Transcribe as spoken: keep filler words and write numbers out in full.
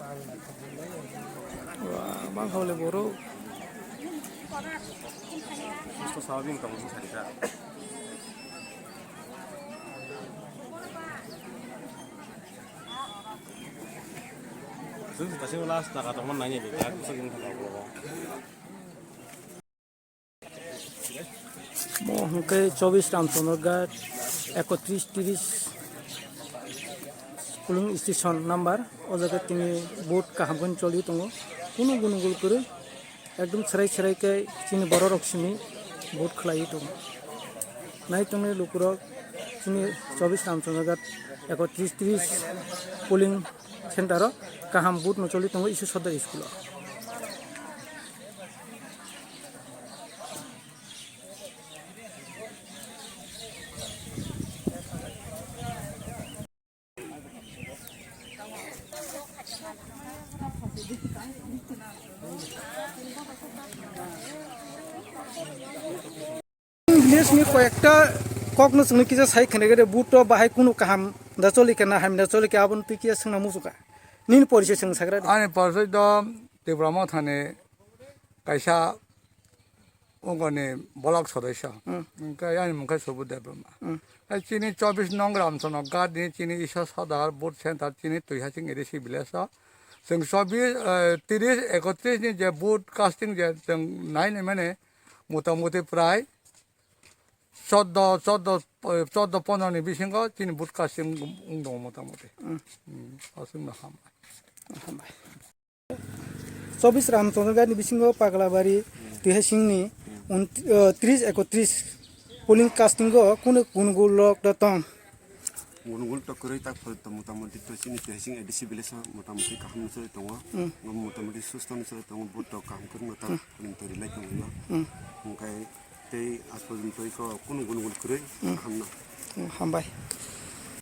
Wah, bangkha le borok. Susto sababin kamu sari ka. Susto kasi last taka teman nanya beda, aku sering kata apa. Mo hwnkhe chobis Ramchandra Ghat, ekotris tris polling station number, o jaga tini vote kaham khe choli tongo, kunu gunu gul kwrwi, ekdom chwrai chwrai khe chini borok rok simi vote khlaiwi tongo. Nai tongnai lukurok chini chobis Ramchandra Ghat, ekotris tris polling center o kaham vote no choli tongo Isu Sodar school o. Village ni koyekta kok no chwngno kisa sai khwna gede, vote o bahai kunu kaham da choli khe na hamya da choli khe, aboni twi kisa swngna muchungo. Nini porichoi chwng sagra di. Ani porichoi do Tipra Mothani kaisa ungoni block sodosyo. Hmm. Hwnkhe ani mung khe Subudh Debbarma. Hmm. Hai chini chobis nong Ramchandra Ghat ni chini Isu Sodar vote center chini Tuihasing A D C village o. Chwng chobis, eh, tris, ekotris ni je vote casting je chwng nai nai mani motamuti prai choddo, choddo, eh, choddo pondro ni bisingo chini vote casting wng tongo motamuti. Hmm. Hmm, aswkno hambai. Hambai. Chobis Ramchandra Ghat ni bisingo Paglabari Tuihasing ni un-, eh, tris ekotris polling casting o kunu gunu gul rok da tong. Gunu gul to kwrwi tak phal to motamuti to chini Tuihasing A D C village o motamuti kaham no choli tongo. Hmm. Motamuti susto no choli tongo, vote to kaham kwrwngno tak Hmm. to rilai tongo. Hmm. Hwnkhe tei aaj porjonto iko kunu gunu gul kwrwi Hmm. kaham no. Hmm, hambai.